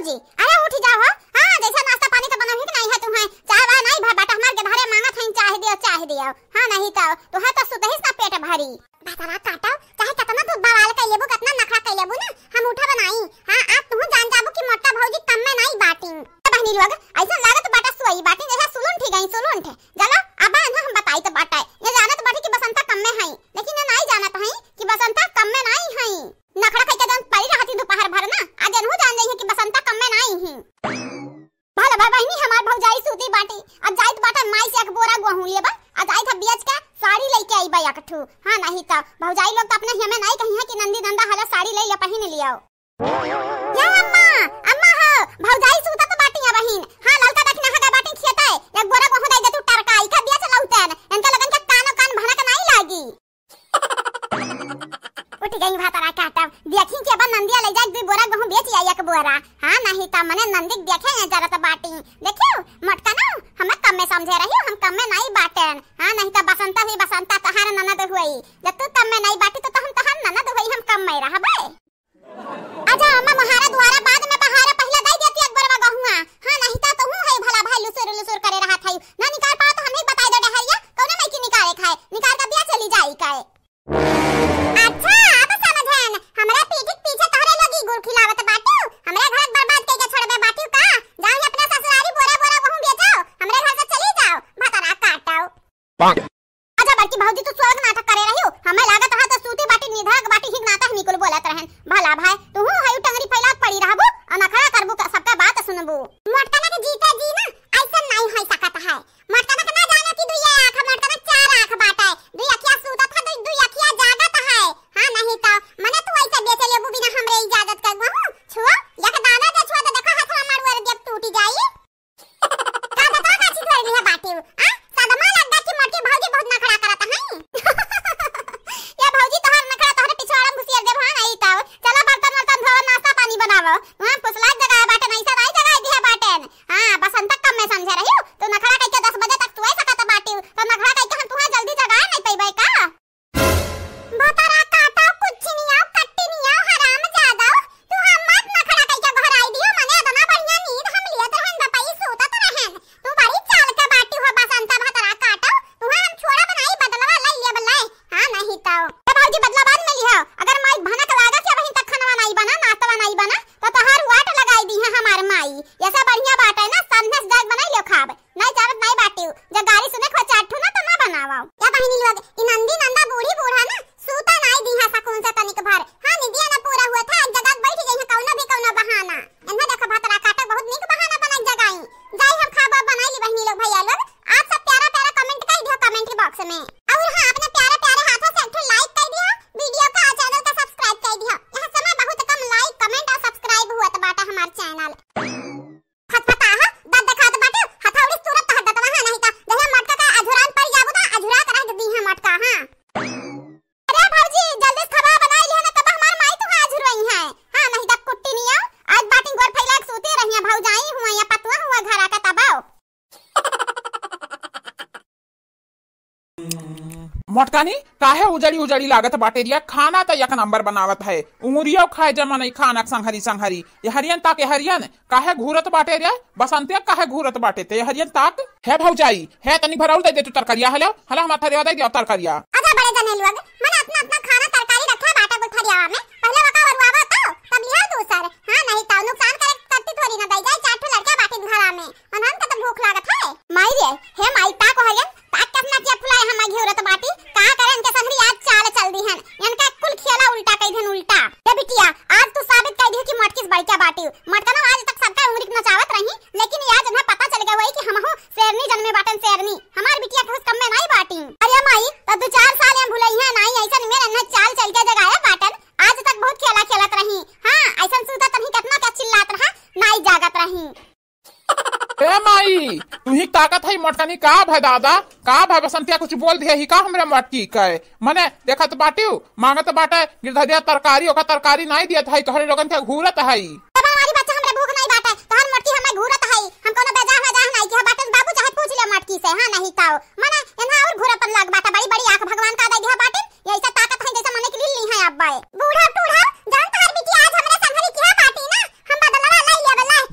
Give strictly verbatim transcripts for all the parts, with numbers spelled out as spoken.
जी, अरे उठ जाओ हो। हाँ, जैसे नाश्ता पानी तो बनउही कि नाहीं है तुहैं। चाह वाह नाहीं भा बाटा, हमार के धरे माँगत हैं, चाह दियो, चाह दियो। हाँ, नाहीं तो तुहैं तो सुतहिस ना पेट भरी। भतरा काटो, चाहे कतना तू बवाल कइ लेबू, कतना नखरा कइ लेबू ना, हम उठब नाहीं। हाँ, आज तुहूँ जान जाबू कि मोटका भौजी कम में नाहीं बाटिन। ए बहिनी लोग, अइसन लागत बाटा सोई बाटिन, जैसे सुलुंठ गई, सुलुंठ। चलो, अब इन्हें हम बताइत बाटे। ये जानत बाटी कि बसंता कम में हई, लेकिन ये नाहीं जानत हई कि बसंता कम में नाहीं हई। नखरा कइके जौन पड़ी रहती दुपहर भर ना, आज एनहू जान जइहे कि बसंता कम में नाहीं ही। भला भा बहिनी, हमार भौजाई सूती बाटी, अब जाइत बाटे माई से एक बोरा गोहूँ लेबा, आ जाइत है बेच के साड़ी लइके आइबा एक ठू। हाँ, नाहीं तो भौजाई लोग तो अपने हिया में नाहीं कही है कि नंदी नंदा हला साड़ी लइ ले, पहिन लियो। या अम्मा, अम्मा हो, भौजाई सूतत बाटी अबहिन। हाँ, ललका देखना है बाटी खेते, एक बोरा गोहूँ दइ दे तू टरकाई के बेच लौटेन, इनके लोगन के कानो कान भनक नाहीं लागी। उठ गई भतरा काटब। देखी कि अब नंदिया लइ जाए दुइ बोरा गोहूँ बेच आई एक बोरा। हाँ, नाहीं तो मने नंदी के देखे हैं जरत बाटी। देखियो, मोटका ना, हमें कम में समझे रही, हम कम में नाहीं बाटेन। हाँ, नाहीं तो बसंता हुई, बसंता तोहार ननद हुई। जब तू कम में नाहीं बाटी तो, तो हम तोहार ननद हुई, हम कम में रहबे। अच्छा, अम्मा, मोहारा दुआरा बाद में बहारा, पहिला दइ देती एक बोरवा गहुआ। हाँ, नाहीं तो तू है भला भाई लुसुर लुसुर करे रहत है। ना निकाल पाओ तो हमें बताइ दो डहरिया, कौनो नहीं की निकाले खाए, निकाल के दिया चली जाई काए। अच्छा, अब समझेन, हमरा पीठ के पीछे तोहरे लोग ई गुल खिलावत बाटू, हमरा घर बर्बाद कइके छोड़बे बाटू का? जाओ ही अपना ससुरारी बोरा बोरा गहूँ बेचो, हमरे घर से चली जाओ, भतरा काटो। अच्छा बड़की भौजी, तू स्वर्ग नाटक करे रही हो, हमें लागत रहा तो सूती बाटी निधक बाटी हिक नाता ही निकुल बोलत रहन। भला भाई, तू हूँ हयू टंगरी फैलात पड़ी रहबू, अनखड़ा करबू का सबका बात सुनबू। मोटकना के जीते जी ना, ऐसा नहीं हो सकत है। मोटकना के ना जाने कि दुइया आँख, मोटकना चार आँख बाटे। दुइ अखिया सूतत है, दुइ, दुइ अखिया जागत है। हाँ, नहीं तो मने तू ऐसे बेचे लेबू बिना हमरे इजाजत के। वहू छुओ, एक दाना जे छुओ तो देखो हथवा मारू अरे देख टूटी जाई। का बताओ काची धर लिया बाटी? आ? सदमा लग गा कि मोटकी भौजी बहुत नखड़ा करत है। ये भौजी तोहर नखड़ा तोहरे पिछवाड़ा में घुसियर देब, हाँ, नहीं तो। चला बर्तन वर्तन धोवा, नाश्ता पानी बनावा। वहाँ फुसलात जगाए बाटे, नहीं सदाई जगाए दिया बाटेन। हाँ, बसंता कम में समझे रही हो। तू नखड़ा कइके दस बजे तक सोए सकत बाटी, तो नखड़ा कइके हम तुहा जल्दी जगाए नहीं पइबे का? भतरा काटा, कुछ नहीं आओ, कट्टी नहीं आओ, हराम ज्यादा। तू हम मत नखड़ा कइके घराई दियो, मने इतना बढ़िया नींद हम लिए तो रहन बपई सूतत रहन। तू बड़ी चाल के बाटी हो बसंता भतरा काटा, तुहा हम छोड़ा बनाई बदलवा लई लेब ले। हाँ, नहीं तो। ए भौजी, बदला बाद में लिहो। अगर माई भनक लागा कि अबहिन तक खानवा नाई बना, नाश्तवा नाई बना, तो तोहार वाट लगाई दी है हमार माई। ऐसा बढ़िया बाटे ना, संदेश जाग बनाई लियो खाब। नाई चाहत नाई बाटियो, जब गारी सुने को चार ठो ना तो ना बनावा। या बहिनी लोग, ई नंदी नंदा बूढ़ी बूढ़ा ना, सूता नाई दी है सकून से तनिक भर। हाँ, निदिया ना पूरा हुआ था, एक जगह बैठ गई है कौनो भी कौनो बहाना। इन्हें देखो भतरा काटा बहुत नीक बहाना बना जगाई। जाई हम खाबा बनाई ली बहिनी लोग, भैया लोग। आप सब प्यारा प्यारा comment कइ दियो comment box में। और हाँ, अपने प्यारे प्यारे हाथों से एक ठो like कइ दियो, video का channel का subscribe कइ दियो। यहाँ समय बहुत कम like, comment और subscribe हुआ तो बाटा हमार channel। फतफता हा, दत देखात बाटे, हथौड़ी तुरत तहर दतवा हा, नहीं ता जहिया मटका का अझुरान पड़ जाबू ता अझुरात रह दी है मटका, हाँ। अरे भौजी, जल्दी से खाबा बनाई लिया ना, तब हमार माई तुहा अझुरई है। हाँ, नहीं ता कुट्टी नहीं आओ, आज बाटी गोर फैला के सूती रहिया, भौजाई हुआ या पतुआ हुआ घरा का तबाओ। मोटकानी, काहे उजड़ी उजड़ी लागत बाटे रिया? खाना त एक नंबर बनावत है, उंगुरियो खाए जमा नहीं खाना संघरी संघरी। ये हरियन ताक, ये हरियन काहे घूरत बाटे रिया? बसंतिया काहे घूरत बाटे ते हरियन ताक? हे भौजाई, हे तनी भरौल दे दे तू तरकरिया, हलो, हलो हमार थरिया दे दिया तरकरिया। अच्छा बड़े जने लोग, मने अपना अपना खाना तरकारी रखा बाटे कुल थरियावा में, पहले वका वरुआवा तो, तब लिहा दूसर। हाँ, नहीं तो नुकसान करे करती थोड़ी ना दई जाए, चार ठो लड़का बाटिन घरा में। अनहन के तो भूख लागत है। माई रे, हे माई, का कहलियन? का कितना के फुलाए हम घिउरत बाटी? का करे इनके संगरी आज चाल चल दी हन। इनका कुल खेला उल्टा कइ देन उल्टा। ए बिटिया, आज तू साबित कइ दियो कि मोटकिस बड़का बाटी। मोटकनो आज तक सबका उंगरी नचावत रही, लेकिन आज इन्हें पता चल गया हुआ कि हमहू शेरनी जन्मे बाटन शेरनी। हमार बिटिया कुछ कम में नाई बाटी। अरे माई, तो दो चार साल में भुलई है नाई, ऐसन में इन्हें चाल चल के जगाए बाटन। आज तक बहुत खेला खेलत रही। हाँ, ऐसन सूता तभी कितना क्या चिल्लात रहा, नाई जागत रही। ए माई, तुही ताकत है मोटकनी, का भय दादा, का भय बसंतिया, कुछ बोल दिया ही का हमरे मोटकी के? मने देखत बाटियो, मांगत बाटे गिरधरिया तरकारी, ओका तरकारी नाई दियत है, तोहरे लोगन के घूरत है। ए बनवारी बच्चा, हमरे भूख नाई बाटे, तोहर मोटकी हमें घूरत है, हम कोनो बेजाह वजाह नाई किहा बाटे, बाबू चाहे पूछ ले मोटकी से, हाँ नहीं ताओ। मने एन्हा और घूरपन लाग बाटे, बड़ी बड़ी आँख भगवान का दे दिया बाटे, ये ऐसा ताकत है जैसे मने के लील नहीं है अब बाए। बूढ़ा टूढ़ा, जान तोहर बिटिया आज हमरे संघरी किहा बाटी ना, हम बदलवा लाई लेबे लाई।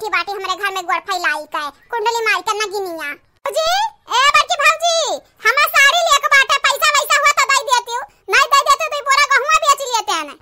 की बाटी हमरे घर में गोड़ फैलाई के, कुंडली मार के नगिनिया। भौजी, ए बड़की भौजी, हमार साड़ी लेके बाटे, पैसा वैसा हुआ तो दे देती हूँ, नहीं दे देती तो ई बोरा गहुआ बेच लेते हैं।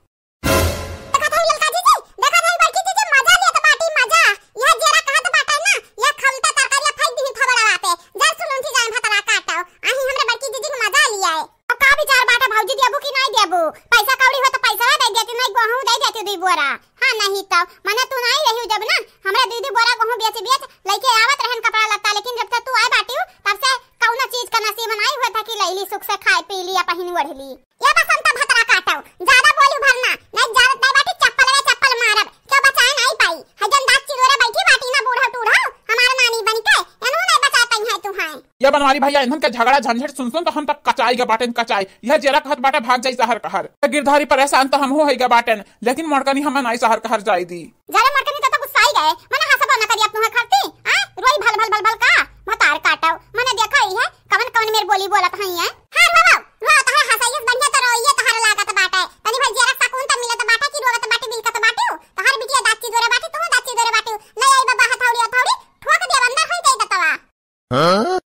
देखत हई ललका जीजी, देखत हई बड़की जीजी, मजा लेत बाटी, मजा। यह जेरा कहत बाटे ना, यह खलता तरकारिया फेंक दिही थोबड़वा पे। जा सुलुंठी जाए भतरा काटो। आही हमरे बड़की जीजी के मजा लिया है। अब का विचार बाटे भौजी, देबू कि नहीं देबू? पैसा कौड़ी हो तो पैसा दे देती, नहीं गहूं दे देती दुई बोरा। हाँ नहीं तो, मने तू नहीं रही जब ना, हमरा दुई दुई बोरा गहूं बेच बेच लेके आवत रहन कपड़ा लत्ता, लेकिन जब से तू आए बाटी तब से कौनो चीज का नसीब नहीं हुआ था कि लैली सुख से खाए पी लिया पहिन ओढ़ ली। ये बसंत भतरा काटो, ज्यादा बोली भरना, नहीं जानत नहीं बाटी, चप्पल रे चप्पल मारब, क्यों बचाए नहीं पाई। है जन दांत चिरोरे बैठी बाटी ना बूढ़ो टूढ़ो, हमार नानी बन के, एनहू नहीं बचा पई है तू हैं। ये बनवारी भैया, इन्हन के झगड़ा झंझट सुन सुन तो हम तक कचाई गे बाटेन, कचाई। यह जेरा कहत बाटे भाग जाई शहर कहर। गिरधारी परेशान तो हमहू होई गे बाटेन, लेकिन मोड़कनी हमें नाई शहर कहर जाई दी। जरे मोड़कनी तो, तो गुस्साई गए, मने हंसबो न करी अब तुहें खरती, आ? रोई भल भल भल भल का? भतार काटो, मने देखा ही है, कवन कवन मेर बोली बोलत हई है। हाँ, रो, रो, रो, तोहर हंसइया से बढ़िया तो रोइये तोहर लागत बाटे। तनी भर जेरा सकून त मिलत बाटे कि रोवत बाटी, बिलकत बाटी। तोहर बिटिया दाची दोरे बाटी, तू दाची दोरे बाटी। ले आई बाबा हथौड़ी, हथौड़ी, ठोक दे, अंदर हो जाई दतवा। हाँ?